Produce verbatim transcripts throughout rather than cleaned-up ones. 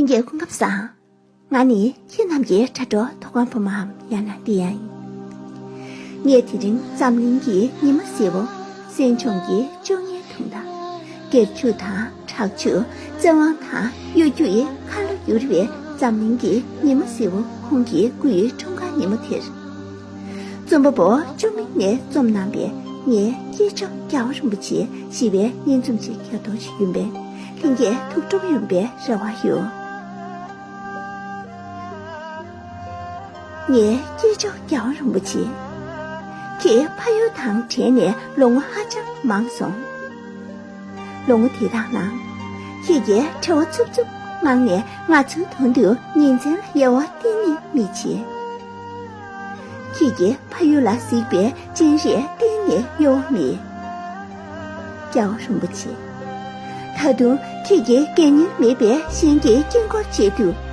རྒྱལ་སྐུ་ཁམས་བཟང་། ང་ནི་ཁྱེད་རྣམས་ཀྱི་དྲ་གྲོགས་ཐོག་ཁང་བུ་མའམ་ཡང་ན་ཏི་ཡང་ཡིན། ངས་དེ་རིང་འཛམ་གླིང་གི་ཉི་མ་ཟེར་བོ། སེང་ལྕོང་གི་བཅོ་ལྔའི་དུང་ཟླ། སྒེར་ཕྱུག་དང་དྲག་ཕྱུག་བཙན་དབང་དང་གཡོ་སྒྱུ་ཡི་ཁ་ལོ་བསྒྱུར་བའི་འཛམ་གླིང་གི་ཉི་མ་ཟེར་བོ་ཁོང་གི་སྐུ་ཡི་འཁྲུངས་སྐར་ཉིན་མོ་དེར། རྩོམ་པ་པོ་ཅུང་མིང་ནས་རྩོམ་གནང་པའི་ངའི་སྐྱེས་མཆོག་རྒྱལ་བ་རིན་པོ་ཆེ་ཞེས་པའི་སྙན་རྩོམ་ཅིག་ཁྱེར་ཐོག་ཞིག་ཡིན་པས་ལྷན་རྒྱས་ཐུགས་སྤྲོ་ཡོང་པའི་རེ་བ་ཡོད། ངའི་སྐྱེས་མཆོག་རྒྱལ་བ་རིན་པོ་ཆེ། ཁྱེད་ཕ་ཡུལ་དང་བྲལ་ནས་ལོ་ངོ་ཧ་ཅང་མང་སོང་། ལོ་ངོ་དེ་དག་ནང་། ཁྱེད་ཀྱིས་བྲེལ་བ་འཚུབ་འཚུབ་ངང་ནས་ང་ཚོའི་དོན་དུ་ཉིན་མཚན་ལ་དབྱེ་བ་གཏན་ནས་མི་བྱེད། ཁྱེད་ཀྱིས་ཕ་ཡུལ་ལ་གཟིགས་པའི་སྤྱན་རས་གཏན་ནས་གཡོ་བ་མེད། རྒྱལ་བ་རིན་པོ་ཆེ། ད་དུང་ཁྱེད་ཀྱིས་དགེ་བསྙེན་མེད་པའི་གཞན་གྱི་དཀྱིལ་འཁོར་བྱེད་དུས།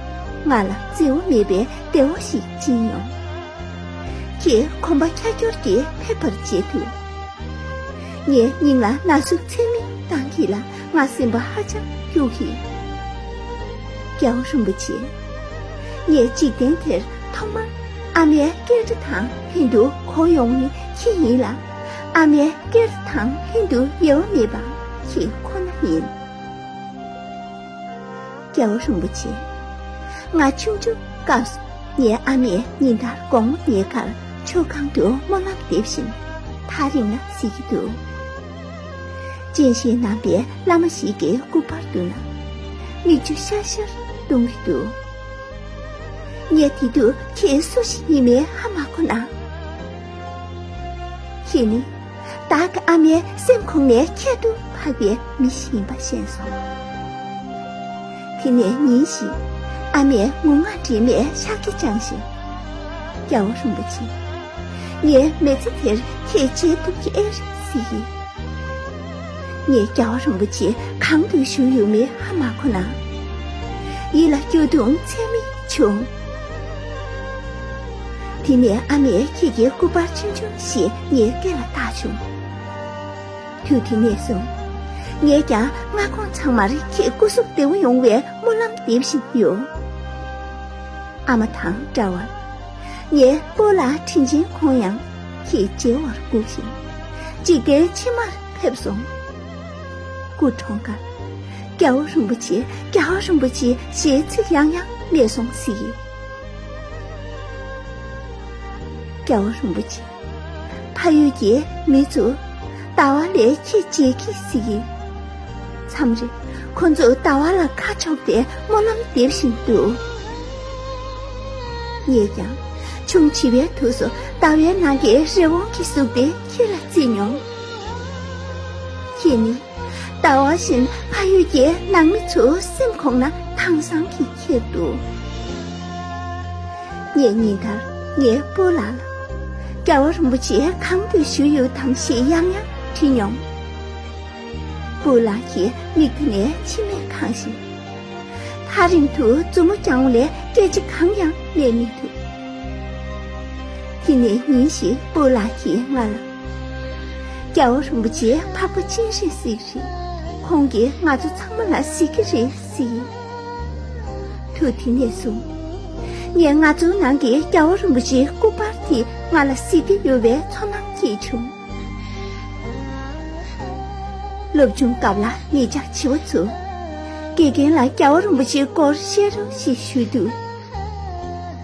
ང་ལ་བརྩེ་བ་མེད་པའི་བདེ་བ་ཞིག་སྦྱིན་མྱོང་། ཁྱེད་གོམ་པ་ཁྱ་ཁྱོར་གྱིས་ཕེབས་པར་བྱེད་དུས། ངའི་སྙིང་ལ་ན་ཟུག་ཚད་མེད་བཏང་གི་ལ་ང་སེམས་པ་ཧ་ཅང་སྐྱོ་གི། རྒྱལ་བ་རིན་པོ་ཆེ། ངས་འཇིག་རྟེན་དེར་ཐོག་མར་ཨ་མའི་སྐད་སྒྲ་དང་ལྷན་དུ་གོ་ཡོང་ནི་ཁྱེད་ཡིན་ལ། ཨ་མའི་སྐད་སྒྲ་དང་ལྷན་དུ་དབྱེ་བ་མེད་པ་ཁྱེད་ཁོ་ན་ཡིན། རྒྱལ་བ་རིན་པོ་ཆེ། ང་ཆུང་ཆུང་སྐབས་སུ་ངའི་ཨ་མས་ཉིན་ལྟར་དགོང་མོ་ཉལ་ཁར་མཆོད་ཁང་དུ་སྨོན་ལམ་འདེབས་བཞིན་ཐག་རིང་ལ་གཟིགས་ཀྱི་འདུག་སྤྱན་ཤེལ་བསྣམས་པའི་བླ་མ་ཞིག་གི་སྐུ་པར་མདུན་ལ་མིག་ཆུ་ཤར་ཤར་གཏོང་གི་འདུག་ངས་དེ་དུས་ཁྱེད་སུ་ཞིག་ཡིན་མིན་ཧ་མ་གོ་ན། ཁྱེད་ནི་བདག་གི་ཨ་མའི་སེམས་ཁོང་ནས་ཁྱད་དུ་འཕགས་པའི་མི་ཞིག་ཡིན་པ་ཤེས་སོང་། དེ་ནས་ཉིན་ཞིག་ཨ་མས་ངུ་ངག་འདྲེས་མའི་ཤག་གི་བཅངས་ཤིང་། རྒྱལ་བ་རིན་པོ་ཆེ། ངའི་མི་ཚེ་དེར་ཁྱེད་བརྗེད་ཐུབ་ཀྱི་ཨེ་རེད་ཟེར་གི། ངས་རྒྱལ་བ་རིན་པོ་ཆེ་གང་དུ་བཞུགས་ཡོད་མེད་ཧ་མ་གོ་ན། ཡིད་ལ་སྐྱོ་གདུང་ཚད་མེད་བྱུང་། དེ་ནས་ཨ་མས་ཁྱེད་ཀྱི་སྐུ་པར་ཆུང་ཆུང་ཞིག་ངའི་སྐེ་ལ་བཏགས་བྱུང་། དུས་དེ་ནས་བཟུང་། ངས་ཀྱང་སྔ་དགོང་ཚང་མར་ཁྱེད་སྐུ་གཟུགས་བདེ་བོ་ཡོང་བའི་སྨོན་ལམ་འདེབས་བཞིན་ཡོད། ཨ་མ་དང་འདྲ་བར། ངའི་སྤོ་ལགས་དྲིན་ཆེན་ཁོང་ཡང་ཁྱེད་མཇལ་བར་སྒུག་བཞིན། འཇིག་རྟེན་ཕྱི་མར་ཕེབས་སོང་། སྐུ་གྲོངས་ཁར། རྒྱལ་བ་རིན་པོ་ཆེ། རྒྱལ་བ་རིན་པོ་ཆེ་ཞེས་ཚིག་ཡང་ཡང་སྨྲས་སོང་ཟེར། རྒྱལ་བ་རིན་པོ་ཆེ། ཕ་ཡུལ་གྱི་མི་ཚོ་ཟླ་བ་ལས་ཁྱེད་མཇལ་གྱི་ཟེར་གི། མཚམས་རེ་ཁོ་ཚོ་ཟླ་བ་ལ་ཁ་ཕྱོགས་ཏེ་སྨོན་ལམ་འདེབས་བཞིན་འདུག་ངས་ཀྱང་ཆུང་བྱིས་པའི་དུས་སུ་ཟླ་བའི་ནང་གི་རི་བོང་གི་གཟུགས་དེ་ཁྱེད་ལ་བརྩིས་མྱོང་། ཁྱེད་ནི་ཟླ་བ་བཞིན་ཕ་ཡུལ་གྱི་ནང་མི་ཚོའི་སེམས་ཁོང་ན་དྭངས་གཙང་གིས་ཁེབས་འདུག་ངས་ཉིན་ལྟར་ངའི་སྤོ་ལགས་ལ། རྒྱལ་བ་རིན་པོ་ཆེ་གང་དུ་བཞུགས་ཡོད་དམ་ཞེས་ཡང་ཡང་དྲིས་མྱོང་། སྤོ་ལགས་ཀྱི་མིག་དེ་ནས་མཆི་མས་གང་ཞིང་། ཐག་རིང་དུ་མཛུབ་མོ་བརྐྱང་བ་ལས་སྐད་ཆ་གང་ཡང་སྨྲས་མི་ཐུབ། དེ་ནས་ཉིན་ཞིག་སྤོ་ལགས་ཀྱིས་ང་ལ། རྒྱལ་བ་རིན་པོ་ཆེ་འཕགས་པ་སྤྱན་རས་གཟིགས་རེད། ཁོང་གིས་ང་ཚོ་ཚང་མ་ལ་གཟིགས་ཀྱི་རེད་ཟེར། དུས་དེ་ནས་བཟུང་། ངས་ང་ཚོའི་ནང་གི་རྒྱལ་བ་རིན་པོ་ཆེའི་སྐུ་པར་དེ་ང་ལ་གཟིགས་ཏེ་ཡོད་པའི་ཚོར་སྣང་སྐྱེས་བྱུང་། སློབ་ཆུང་སྐབས་ལ་ངེད་ཅག་བྱིས་པ་ཚོས་དགེ་རྒན་ལ་རྒྱལ་བ་རིན་པོ་ཆེའི་སྐོར་བཤད་རོགས་ཞེས་ཞུས་དུས།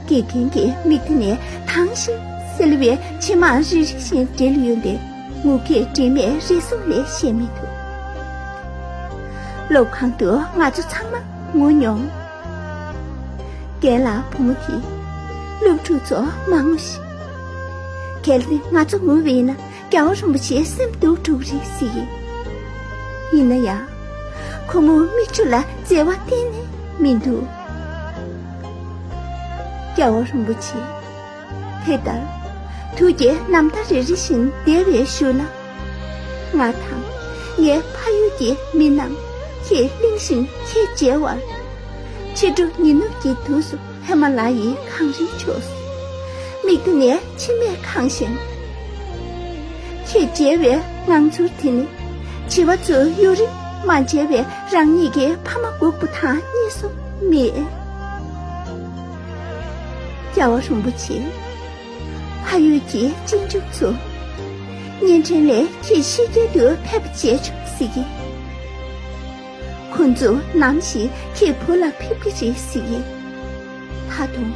དགེ་རྒན་གྱི་མིག་མཐའ་ནས་དྭངས་ཤིང་གསལ་བའི་མཆི་མ་རིལ་རིལ་ཞིག་འདྲིལ་ཡོང་སྟེ། ངུ་སྐད་འདྲེས་མའི་རེ་ཟུང་ལས་བཤད་མི་ཐུབ། སློབ་ཁང་དུ་ང་ཚོ་ཚང་མ་ངུ་མྱོང་། རྒན་ལགས་བུ་མོ་དེས། སློབ་ཕྲུག་ཚོ་མ་ངུ་ཞིག་གལ་ཏེ་ང་ཚོ་ངུ་བས་ན་རྒྱལ་བ་རིན་པོ་ཆེའི་སེམས་སྡུག་འགྲོ་གི་རེད་ཟེར་གི། ཡིན་ན་ཡང་། ཁོ་མོའི་མིག་ཆུ་ལ་བརྗེ་བ་གཏན་ནས་མི་འདུག་རྒྱལ་བ་རིན་པོ་ཆེ། དེ་ལྟར། དུས་ཀྱི་ནམ་ཟླ་རེ་རེ་བཞིན་འདས་པའི་ཤུལ་ལ། ང་དང་ངའི་ཕ་ཡུལ་གྱི་མི་རྣམས་ཁྱེད་གླེང་བཞིན་ཁྱེད་མཇལ་བར། ཕྱི་དྲོ་ཉི་ནུབ་ཀྱི་དུས་སུ་ཧི་མ་ལ་ཡའི་གངས་རིའི་ཕྱོགས་སུ། མིག་མཐའ་ནས་མཆི་མས་གང་ཞིང་། ཁྱེད་མཇལ་བའི་ངང་ཚུལ་དེ་ནི། བྱིས་པ་ཚོས་ཡུན་རིང་མ་མཇལ་བའི་རང་ཉིད་ཀྱི་ཕ་མ་སྒུག་པ་དང་གཉིས་སུ་ མེད། རྒྱལ་བ་རིན་པོ་ཆེ། ཕ་ཡུལ་གྱི་གཅེན་གཅུང་ཚོ། བརྙན་འཕྲིན་ལས་ཁྱེད་ཕྱི་རྒྱལ་དུ་ཕེབས་པ་མཇལ་བྱུང་ཟེར་གྱི། ཁོ་ཚོ་ནམ་ཞིག་ཁྱེད་བོད་ལ་ཕེབས་ཀྱི་རེད་ཟེར་གྱི། ད་དུང་།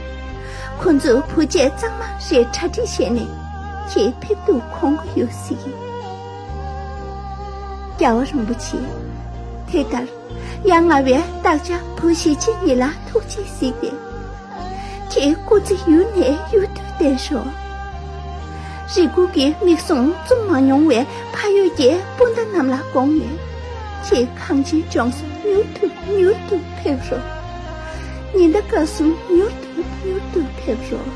ཁོ་ཚོ་བོད་ཆས་གཙང་མ་རེ་གྲ་སྒྲིག་བྱས་ནས་ཁྱེད་ཕེབས་འདུག་དགོངས་ཀྱི་ཡོད་ཟེར་གྱི། རྒྱལ་བ་རིན་པོ་ཆེ། དེ་ལྟར། ཡ་ང་བའི་བདག་ཅག་བོད་གཞིས་བྱེས་གཉིས་ལ་ཐུགས་རྗེ་གཟིགས་ཏེ། ཁྱེད་སྐུ་ཚེ་ཡུན་ནས་ཡུན་དུ་བརྟན་ཤོག་རེ་སྒུག་གི་མིག་ཟུང་བཙུམ་མ་མྱོང་བའི་ཕ་ཡུལ་གྱི་སྤུན་ཟླ་རྣམས་ལ་དགོངས་ནས། ཁྱེད་གངས་ཅན་ལྗོངས་སུ་མྱུར་དུ་མྱུར་དུ་ཕེབས་རོགས། ཉི་ཟླ་སྐར་གསུམ་མྱུར་དུ་མྱུར་དུ་ཕེབས་རོགས།